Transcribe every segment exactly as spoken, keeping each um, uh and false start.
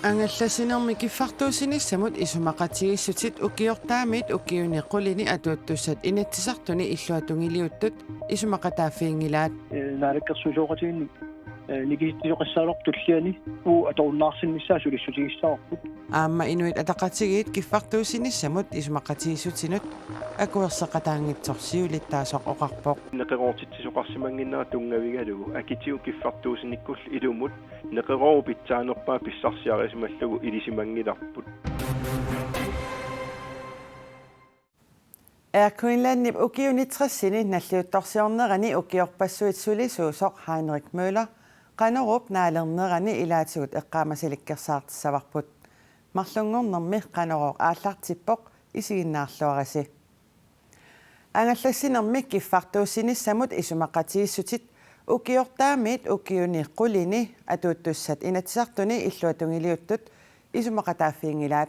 Angallassinermi kiffartuussinissamut isumaqatigiissutit ukiortaamiit ukiuni qulini atuuttussat Inatsisartuni illuatungiliuttut isumaqataaffiginngilaat. Naalakkersuisooqatigiinni nikisitsisoqassagaluartoq tulliani uagut atorunnaarsinnissaat sulissutigissavarput. Aamma Inuit Ataqatigiit kiffartuussinissamut isumaqatigiissutinut akuerseqataanngitsoq siulittaasoq oqarpoq. Neqeroortitsisoqarsimannginnera tunngavigalugu akitigut kiffartuussinikkullu ilumut neqeroorup pitsaanerpaaq pissarsiarisimallugu ilisimanngilarput. Air Greenlandip ukiuni tressini nalliuttorsiornerani ukiorpassuit sulisuusoq Henrik Møller Qanoruup naalernerani ilaatigut eqqaamasalikkersaartissavarput. Marlunngornermi Qanorooq aallartippoq, isiginnaarluarisi. Angallassinermi kiffartuussinissamut isumaqatigiissutit ukiortaamiit ukiuni qulini atuuttussat Inatsisartuni illuatungiliuttut isumaqataaffiginngilaat.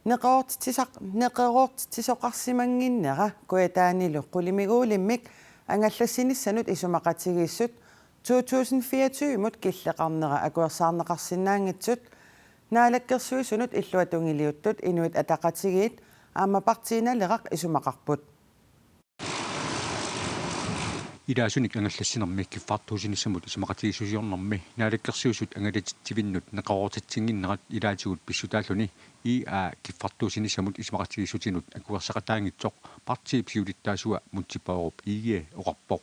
Neqeroortitsisaq-, neqeroortitsisoqarsimannginnera Kujataanilu qulimiguulimmik angallassinissanut isumaqatigiissut to tusind fireogtyve-mut killeqarnera akuersaarneqarsinnaanngitsut Naalakkersuisunut illuatungiliuttut Inuit Ataqatigiit aamma Partii Naleraq isumaqarput. Ilaasunik angallassinermi kiffartuussinissamut isumaqatigiissusiornermi Naalakkersuisut angalatitsivinnut neqeroortitsinnginnerat ilaatigut pissutaalluni I A kiffartuussinissamut isumaqatigiissutinut akuerseqataanngitsoq partiip siulittaasua Múte Bourup Egede oqarpoq.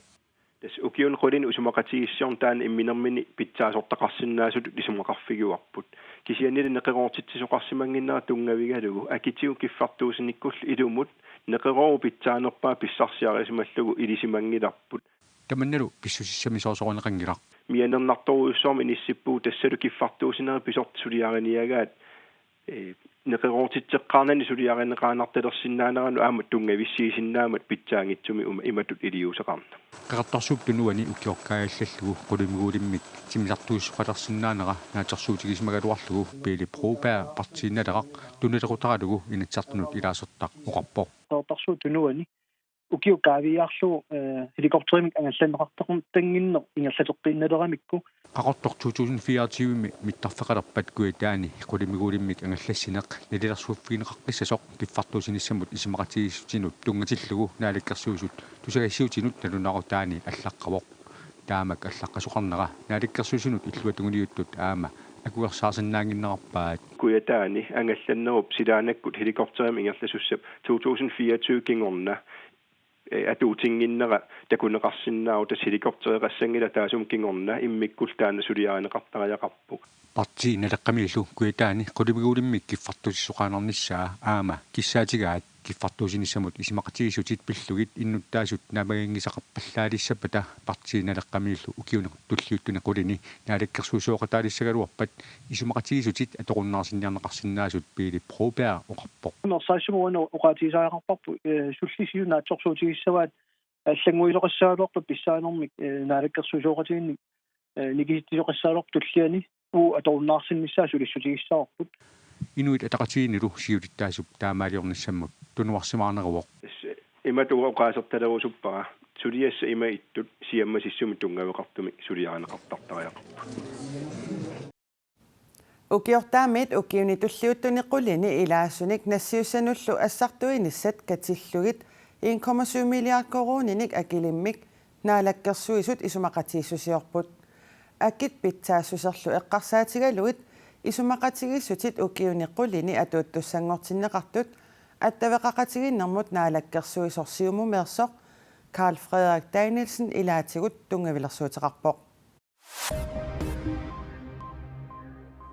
Tassa ukiuni qulini isumaqatigiissusiorneq taanna imminermini pitsaasortaqarsinnaasutut isumaqarfigivarput. Kisiannili neqeroortitsisoqarsimannginnera tunngavigalugu akitigut kiffartuussinikkullu ilumut neqeroorup pitsaanerpaaq pissarsiarisimallugu ilisimanngilarput. Tamannalu pissusissamisoorsoqanngilaq. Mianernartorujussuarmik inissippugut, tassalu kiffartuussinerit pisortat suliariniagaat, ee, neqeroortitseqqaarnani suliarineqaannartalersinnaaneranut aamma tunngavissiisinnaammat pitsaanngitsumik uma-, imatut iliuuseqarneq. Qeqertarsuup Tunuani ukioq kaajallallugu qulimiguulimmik timmisartuussisoqalersinnaanera naatsorsuutigisimagaluarlugu Pele Broberg Partii Naleraq tunuliaqutaralugu Inatsisartunut ilaasortaq oqarpoq. Qeqertarsuup Tunuani ukioq kaaviiaarlugu, eh, helikopterimik angallanneqartaqartannginneq ingerlateqqiinnalermikku. Qaqortoq to tusind fireogtyve-mi mittarfeqalerpat Kujataani qulimiguulimmik angallassineq nalilersuiffigineqaqqissasoq kiffartuussinissamut isumaqatigiissutinut tunngatillugu Naalakkersuisut tusagassiuutinut nalunaarutaani allaqqavoq. Taamak allaqqasoqarnera Naalakkersuisunut illuatungiliuttut aamma akuersaarsinnaannginnerarpaat. Kujataani angallannerup silaannakkut helikopterimik ingerlasussap to tusind fireogtyve kingorna, eh, atuutinnginnera takuneqarsinnaavoq, tassa helikoptereqassanngilaq taassuma kingorna, immikkullu taanna suliarineqartariaqarpoq. Partii Naleqqamiillu Kujataani qulimiguulimmik kiffartuussisoqaannarnissaa aamma kissaatigaat kiffartuussinissamut isumaqatigiissutit pillugit innuttaasut naammaginngisaqarpallaalissappata Partii Naleqqamiillu ukiuni tulliuttuni qulini naalakkersuisooqataalissagaluarpat isumaqatigiissutit atorunnaarsinniarneqarsinnaasut Pele Broberg oqarpoq. Ersarissumik uani oqaatigisariaqarparput, eh, sullisiut naatsorsuutigissavaat allannguisoqassagaluarpat pissaanermik, eh, naalakkersuisooqatigiinnik, eh, nikisitsisoqassagaluartoq tulliani uagut atorunnaarsinnissaat sulissutigissavarput. Inuit Ataqatigiinnilu siulittaasup taamaaliornissamut tunuarsimaarneruvoq. Imatut oqaasertalerusuppara: suliassat ima ittut siammasissumik tunngaveqartumik suliarineqartartariaqarput. Ukiortaamiit ukiuni tulliuttuni qulini ilaasunik nassiussanullu assartuinissat katillugit en komma syv milliard koruuninik akilimmik Naalakkersuisut isumaqatigiissusiorput. Akit pitsaassuserlu eqqarsaatigalugit isumaqatigiissutit ukiuni qulini atuuttussanngortinneqartut attaveqaqatigiinnermut naalakkersuisoq Siumumeersoq Karl Frederik Danielsen ilaatigut tunngavilersuuteqarpoq.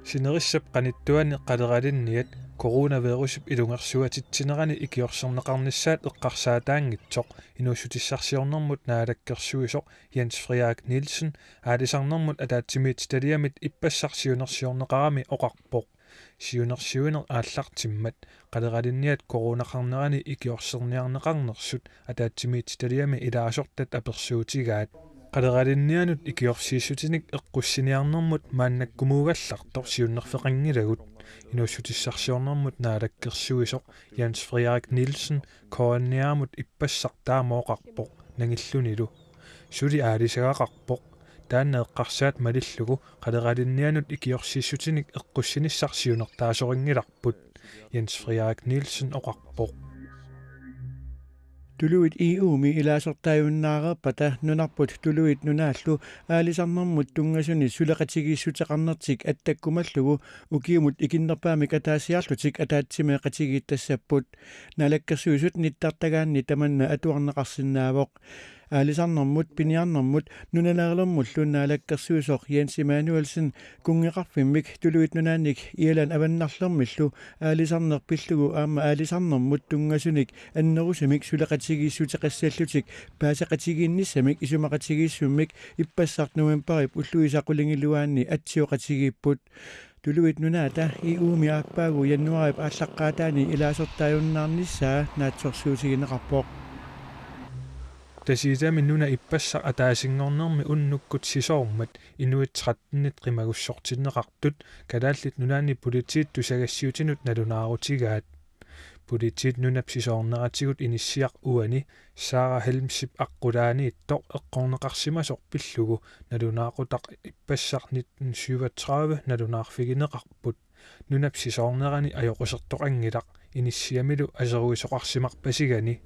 Sinerissap qanittuani qaleralinniat coronavirusip ilungersuatitsinerani ikiorserneqarnissaat eqqarsaataanngitsoq inuussutissarsiornermut naalakkersuisoq Jens Frederik Nielsen aalisarnermut ataatsimiititaliamit ippassaq siunnersiorneqarami oqarpoq. Siunnersuineq aallartimmat qaleralinniat coronaqarnerani ikiorserniarneqarnersut ataatsimiititaliami ilaasortat apersuutigaat. Qaleralinnianut ikiorsiissutinik eqqussiniarnermut maannakkumuugallartoq siunnerfeqanngilagut. Inuussutissarsiornermut naalakkersuisoq Jens Frederik Nielsen K N R-mut ippassaq taama oqarpoq nangillunilu: Suli aalisagaqarpoq. taanna eqqarsaat malillugu qaleralinnianut ikiorsiissutinik eqqussinissaq siunertaasorinngillarput, Jens Frederik Nielsen oqarpoq. Tuluit E U-mi ilaasortaajunnaareerpata nunarput Tuluit Nunaallu aalisarnermut tunngasuni suleqatigiissuteqarnertik attakkumallugu ukiumut ikinnerpaamik ataasiarlutik ataatsimeeqatigiittassapput. Naalakkersuisut nittartagaanni tamanna atuarneqarsinnaavoq. Aalisarnermut, piniarnermut, nunalerilermullu naalakkersuisoq Jens Immanuelsen kunngeqarfimmik Tuluit Nunaannik Irland avannarlermillu aalisarneq pillugu aamma aalisarnermut tunngasunik annerusumik suleqatigiissuteqassallutik paaseqatigiinnissamik isumaqatigiissummik ippassaq novembarip ulluisa qulingiluaanni atsioqatigiipput. Tuluit Nunaata E U-mi aappaagu januaarip aallaqqaataani ilaasortaajunnaarnissaa naatsorsuutigineqarpoq. Tasiilami nuna ippassaq ataasinngornermi unnukkut sisoormat inuit trettenit qimagussortinneqartut Kalaallit Nunaanni Politiit tusagassiutinut nalunaarutigaat. Politiit nunap sisoorneratigut inissiaq uani Sara Helmsip aqqulaaniittoq eqqorneqarsimasoq pillugu nalunaaqutaq ippassaq nitten syvogtredive nalunaarfigineqarput. Nunap sisoornerani ajoqusertoqanngilaq inissiamilu aseruisoqarsimarpasigani.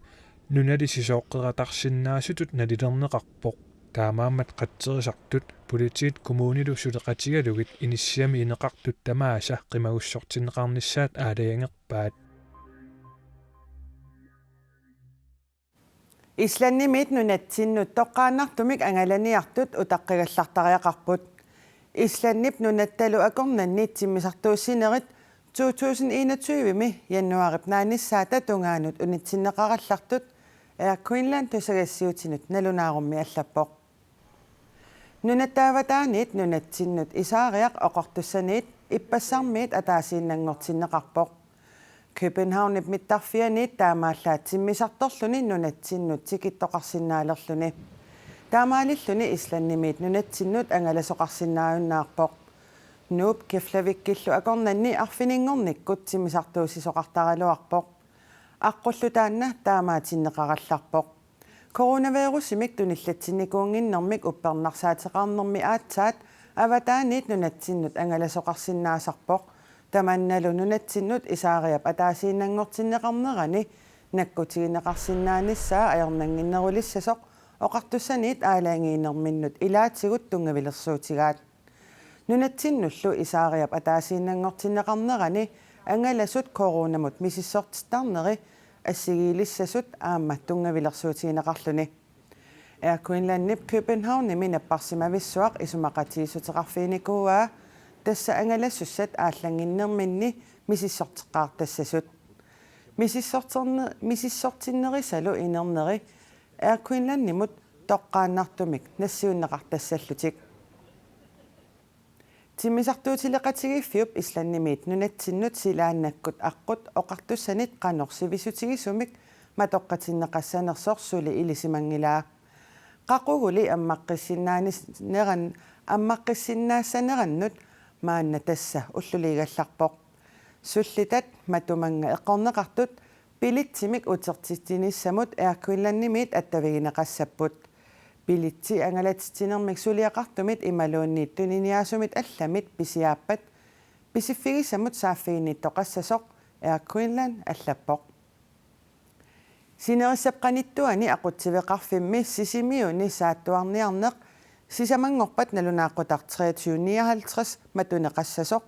Nunali sisooqqeratarsinnaasutut nalilerneqarpoq. Taamaammat qatserisartut politiit kommunilu suleqatigalugit inissiami ineqartut tamaasa qimagussortinneqarnissaat aalajangerpaat. Islandimiit nunatsinnut toqqaannartumik angalaniartut utaqqigallartariaqarput. Islandip nunattalu akornanni timmisartuussinerit to tusind enogtyve-mi januaarip naanissaata tungaanut unitsinneqarallartut Air Greenland tusagassiutinut nalunaarummi allappoq. Nunatta avataaniit nunatsinnut isaariaq oqartussaniit ippassarmiit ataasiinnanngortinneqarpoq. Københavnip mittarfianiit taamaallaat timmisartorluni nunatsinnut tikittoqarsinnaalerluni. Taamaalilluni Islandimiit nunatsinnut angalasoqarsinnaajunnaarpoq. Nuup Keflavíkillu akornanni arfininngornikkut timmisartuussisoqartaraluarpoq. Aqqullu taanna taamaatinneqarallarpoq. Coronavirusimik tunillatsinnikuunnginnermik uppernarsaateqarnermi aatsaat avataaniit nunatsinnut angalasoqarsinnaasarpoq. Tamannalu nunatsinnut isaariap ataasiinnanngortinneqarnerani nakkutigineqarsinnaanissaa ajornannginnerulissasoq oqartussaniit aalajangiinerminnut ilaatigut tunngavilersuutigaat. Nunatsinnullu isaariap ataasiinnanngortinneqarnerani angalasut coronamut misissortittarneri assigiilissasut aamma tunngavilersuutigineqarluni. Air Greenlandip Københavnimi napparsimavissuaq isumaqatigiissuteqarfiginikuuaa, tassa angalasussat aallannginnerminni misissorteqqaartassasut. Misissorterne-, misissortinnerisalu inerneri Air Greenlandimut toqqaannartumik nassiunneqartassallutik. Timmisartuutileqatigiiffiup Islandimiit nunatsinnut silaannakkut aqqut oqartussanit qanoq sivisutigisumik matoqqatinneqassanersoq suli ilisimanngilaa. Qaquguli ammaqqissinnaanissineran-, ammaqqissinnaassanerannut maanna tassa ulluliigallarpoq. Sullitat matumannga eqqorneqartut bilitsimik utertitsinissamut Air Greenlandimiit attavigineqassapput. Bilitsi angalatitsinermik suliaqartumit imaluunniit tuniniaasumit allamit pisiaappat pisiffigisamut saaffiginniittoqassasoq Air Greenland allappoq. Sinerissap qanittuani aqutsiveqarfimmi Sisimiuni saattuarniarneq sisamanngorpat nalunaaqutaq treogtyve nioghalvtreds matuneqassasoq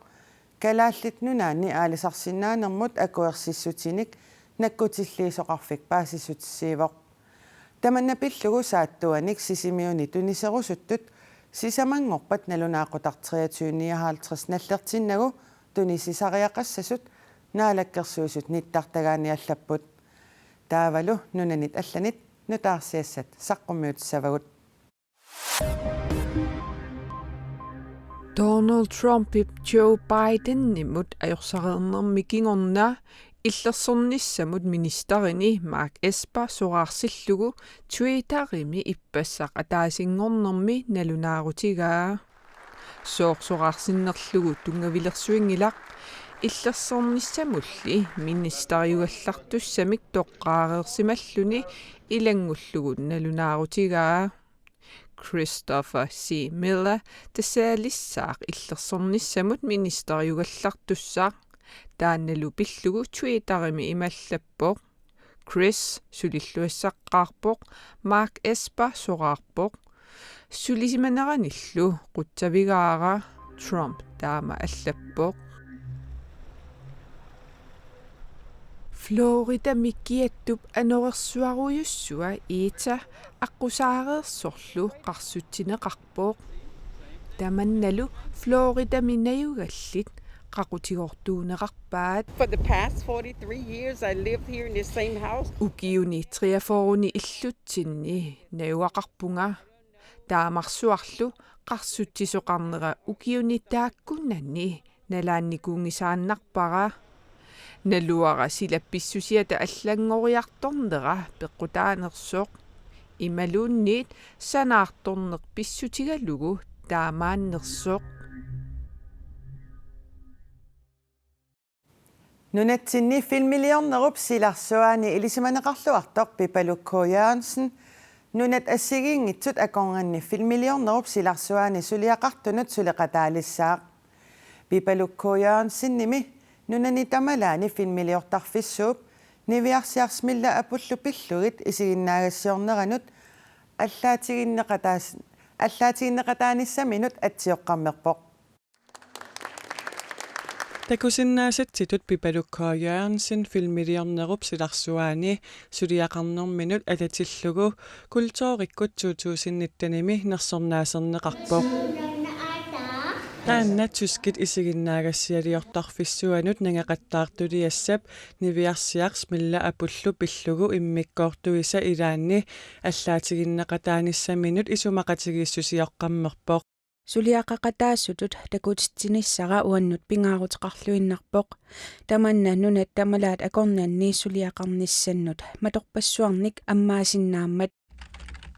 Kalaallit Nunaanni aalisarsinnaanermut akuersissutinik nakkutilliisoqarfik paasissutissiivoq. Tamanna pillugu saattuanik Sisimiuni tuniserusuttut sisamanngorpat nalunaaqutaq treogtyve nioghalvtreds nallertinnagu tunisisariaqassasut Naalakkersuisut nittartagaani allapput. Taavalu nunanit allanit nutaarsiassat saqqummiutissavagut. Donald Trumpip Joe Bidenimut ajorsareernermi kingorna illersornissamut ministerini Mark Esper soraarsillugu Twitterimi ippassaq ataasinngornermi nalunaarutigaa. Sooq soraarsinnerlugu tunngavilersuinngilaq, illersornissamulli ministeriugallartussamik toqqaareersimalluni ilanngullugu nalunaarutigaa. Christopher C. Miller tassaalissaaq illersornissamut ministeriugallartussaq. Taannalu pillugu Twitterimi ima allappoq: Chris sulilluassaqqaarpoq, Mark Esper soraarpoq. Sulisimaneranillu qutsavigaara, Trump taama allappoq. Floridami kiattup anorersuarujussua Eta aqqusaareersorlu qarsutsineqarpoq. Tamannalu Floridami najugallit qaqutigoortuuneqarpaat. For the past forty-three years, I lived here in this same house. Ukiuni treogfyrreni illutsinni najugaqarpunga. Taamarsuarlu qarsutsisoqarnera ukiuni taakkunani nalaannikuunngisaannarpara. Naluara sila pissusiata allanngoriartornera peqqutaanersoq. Imaluunniit sanaartorneq pissutigalugu taamaannersoq. Nunatsinni filmiliornerup silarsuaani ilisimaneqarluartoq Pipaluk K. Jørgensen nunat assigiinngitsut akornanni filmiliornerup silarsuaani suliaqartunut suleqataalissaaq. Pipaluk K. Jørgensenimi nunani tamalaani filmiliortarfissuup niviarsiarsimilla apullu pillugit isiginnaagassiorneranut allaatiginneqataas-, allaatiginneqataanissaminut atsioqqammerpoq. Takusinnaasatsitut Pipaluk K. Jørgensen filmiliornerup silarsuaani suliaqarnerminut atatillugu kulturikkut to tusind nittenimi nersornaaserneqarpoq. Taanna tyskit isiginnaagassialiortarfissuanut nangeqattaartuliassap niviarsiarsimilla apullu pillugu immikkoortuisa ilaanni allaatiginnaqataanissaminut isumaqatigiissusioqqammerpoq. Suliaqaqataasutut takutitsinissara uannut pingaaruteqarluinnarpoq. Tamanna nunat tamalaat akornanni suliaqarnissannut matorpassuarnik ammaasinnaammat.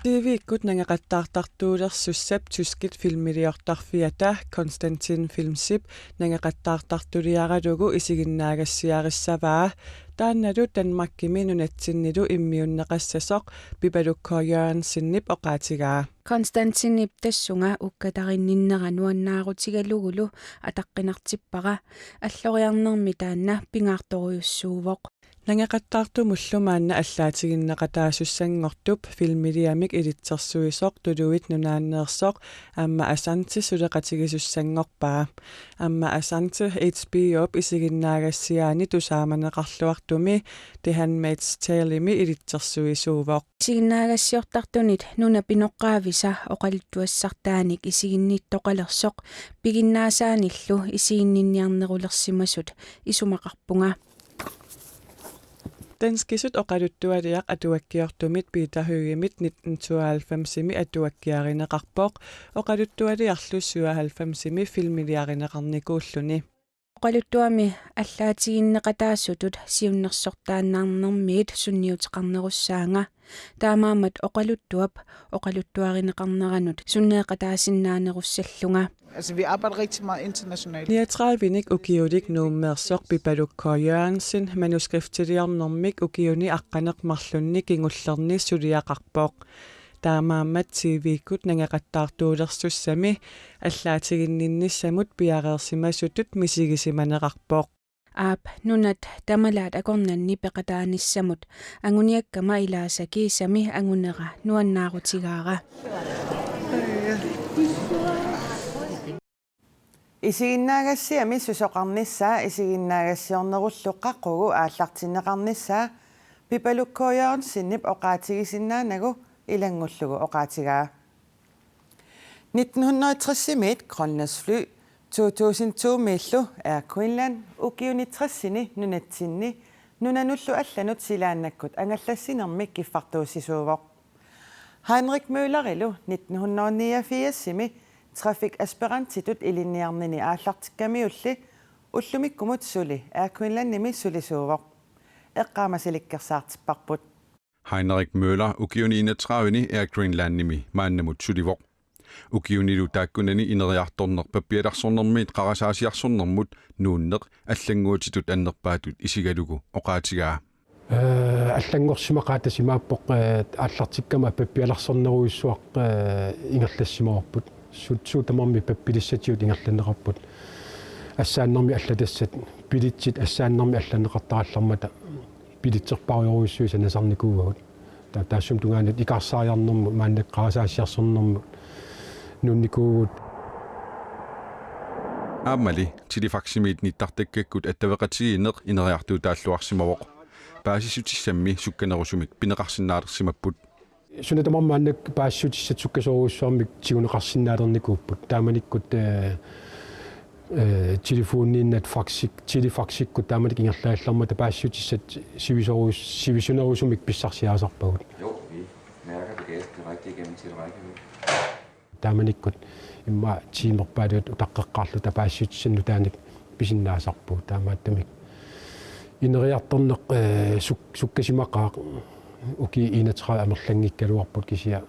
T V-kkut nangeqattaartartuulersussap tyskit filmiliortarfiata Konstantin Filmsip nangeqattaartartuliaralugu isiginnaagassiarissavaa. Taannalu Danmarkimi nunatsinnilu immiunneqassasoq Pipaluk K. Jørgensenip oqaatigaa. Konstantinip tassunga ukkatarinninnera nuannaarutigalugulu ataqqinartippara, alloriarnermi taanna pingaartorujussuuvoq. Nangeqattaartumullu maanna allaatiginneqataasussanngortup filmiliamik ilitsersuisoq Tuluit Nunaanneersoq Amma Asante suleqatigisussanngorpaa. Amma Asante H B O-p isiginnaagassiaani tusaamaneqarluartumi The Handmaid's Tale-imi ilitsersuisuuvoq. Isiginnaagassiortartunit nuna pinoqqaavisa oqaluttuassartaanik isiginnittoqalersoq piginnaasaanillu isiginninniarnerulersimasut isumaqarpunga. Danskisut oqaluttualiaq atuakkiortumit Peter Høegimit nitten tooghalvfemsimi atuakkiarineqarpoq, oqaluttualiarlu syvoghalvfemsimi filmiliarineqarnikuulluni. Oqaluttuami allaatiginneqataasutut siunnersortaannarnermiit sunniuteqarnerussaanga. Taamaammat oqaluttuap oqaluttuarineqarneranut sunneeqataasinnaanerussallunga. Altså, vi arbejder rigtig meget internationalt. Niogtredivenik ukiulik Nuummeersoq Pipaluk K. Jørgensen manuskriptiliornermik ukiuni aqqaneq-marlunni kingullerni suliaqarpoq. Taamaammat T V-kkut nangeqattaartuulersussami allaatiginninnissamut piareersimasutut misigisimaneqarpoq. Aap, nunat tamalaat akornanni peqataanissamut anguniakkama ilaasa kiisami angunera nuannaarutigaara. Isiginnaagassiami susoqarnissaa isiginnaagassiornerullu qaqugu aallartinneqarnissaa Pipaluk K. Jørgensenip oqaatigisinnaanagu ilanngullugu oqaatigaa. Nitten hundrede og tres-imiit Grønlandsfly, to tusind to-miillu Air Greenland ukiuni tressini nunatsinni nunanullu allanut silaannakkut angallassinermik kiffartuussisuuvoq. Henrik Møllerilu nitten hundrede og niogfirs-imi trafikaspirantitut ilinniarnini aallartikkamiulli ullumikkumut suli Air Greenlandimi sulisuuvoq. Eqqaamasilikkersaartipparput. Henrik Møller ukiuni enogtrediveni Air Greenlandimi maannamut sulivoq. Ukiunilu taakkunani ineriartorneq pappialarsornermiit qarasaasiarsornermut nuunneq allannguutitut annerpaatut isigalugu oqaatigaa. Eh, allanngorsimaqaaq, tassa imaappoq, eh, aallartikkama pappialarsornerujussuaq, eh, ingerlassimavarput. Suut, suut tamarmik pappilissatigut ingerlanneqarput. Assaannermi allatassat, billetsit assaannermi allanneqartarallarmata, billetserpassuarujussuit sanasarnikuuagut. Ta-, taassuma tungaanut ikaarsaariarnermut, maannakkut qarasaassiarsornermut nuunnikuuvugut. Aammali telefaximiit nittartakkakkut attaveqatigiinneq ineriartuutaalluarsimavoq. Paasissutissammi sukkanerusumik pineqarsinnaalersimapput. Suna tamarmi maannakkut paasissutissat sukkasoorujussuarmik tiguneqarsinnaalernikuupput. Taamanikkut, eh, eh, telefoniinnaq faxik-, telefaxikkut taamanikkut ingerlagallarmata paasissutissat sivisoorus-, sivisunerusumik pissarsiarisarpagut. Jo, vi mærker det gas direkte igennem til rækkevidde. Taamanikkut immaqa tiimerpaaluit utaqqeqqaarluta paasissutissat nutaanik pisinnaasarpugut. Taamaattumik ineriartorneq, eh, suk-, sukkasimaqaaq, ukiut enogtredive amerlanngikkaluarput, kisianni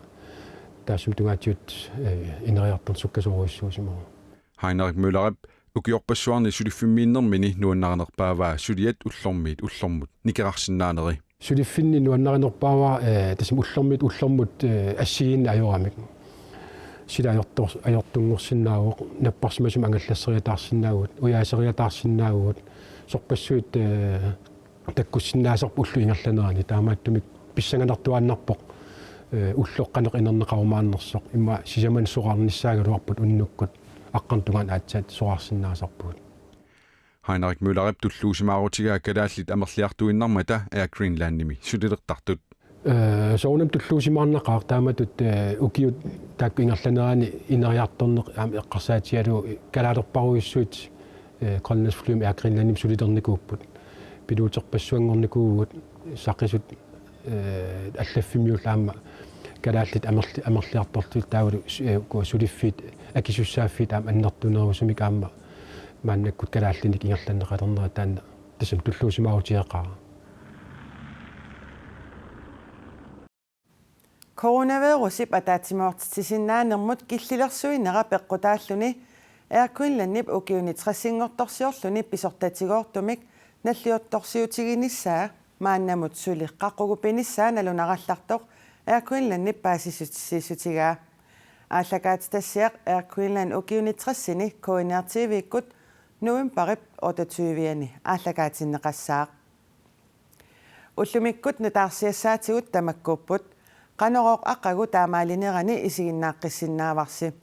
taassuma tungaatigut, eh, ineriartorneq sukkasoorujussuusimavoq. Heinrich Møllerip ukiorpassuarni suliffimmiinnermini nuannarinerpaavaa suliat ullormiit ullormut nikerarsinnaaneri. Suliffinni nuannarinerpaavaa, eh, tassami ullormiit ullormut, eh, assigiinnaq ajoramik. Sila ajortor-, ajortunngorsinnaavoq, napparsimasumik angallasseriataarsinnaavugut, ujaaseriataarsinnaavugut, sorpassuit, eh, takkussinnaasarput ullut ingerlaneranni, taamaattumik pissanganartuaannarpoq, eh, ulloq qanoq inerneqarumaarnersoq, immaqa sisamanut soraarnissaagaluarput unnukkut aqqarngup tungaanut aatsaat soraarsinnaasarpugut. Heinrich Møllerip tulluusimaarutigaa kalaallit amerliartuinnarmata Air Greenlandimi sulilertartut. Eh, soorunami tulluusimaarnaqaaq, taamatut, eh, ukiut taakku ingerlaneranni ineriartorneq aamma eqqarsaatigalugu kalaalerparujussuit, eh, Grønlandsflymit Air Greenlandimi sulilernikuupput. Piluuterpassuanngornikuuvugut, saqisut, eh, allaffimmiullu aamma kalaallit amerli-, amerliartortut taavalu, eh, uku suliffiit akisussaaffiit aamma annertunerusumik aamma maannakkut kalaallinik ingerlanneqalernerat taanna tassami tulluusimaarutigeqaara. Coronavirusip ataatsimoortitsisinnaanermut killilersuinera peqqutaalluni Air Greenlandip ukiuni tressinngortorsiorluni pisortatigoortumik nalliuttorsiutiginissaa maannamut suli qaqugu pinissaa nalunarallartoq Air Greenlandip paasissutissiissutigaa. Aallakaatitassiaq Air Greenland ukiuni tressini K N R T-vikkut novembarip otteogtyve-ani aallakaatinneqassaaq. Ullumikkut nutaarsiassaatigut tamakkuupput. Qanorooq aqagu taamaalinerani isiginnaaqqissinnaavasi.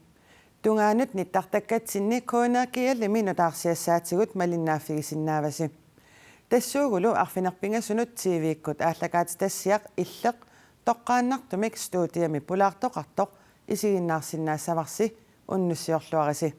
Tungaanut nittartakkatsinni K N R G L-imi nutaarsiassaatigut malinnaaffigisinnaavasi. Tassuugulu arfineq-pingasunut T V-kkut aallakaatitassiaq Illeq toqqaannartumik studiami pulaartoqartoq isiginnaarsinnaassavarsi, unnussiorluarisi.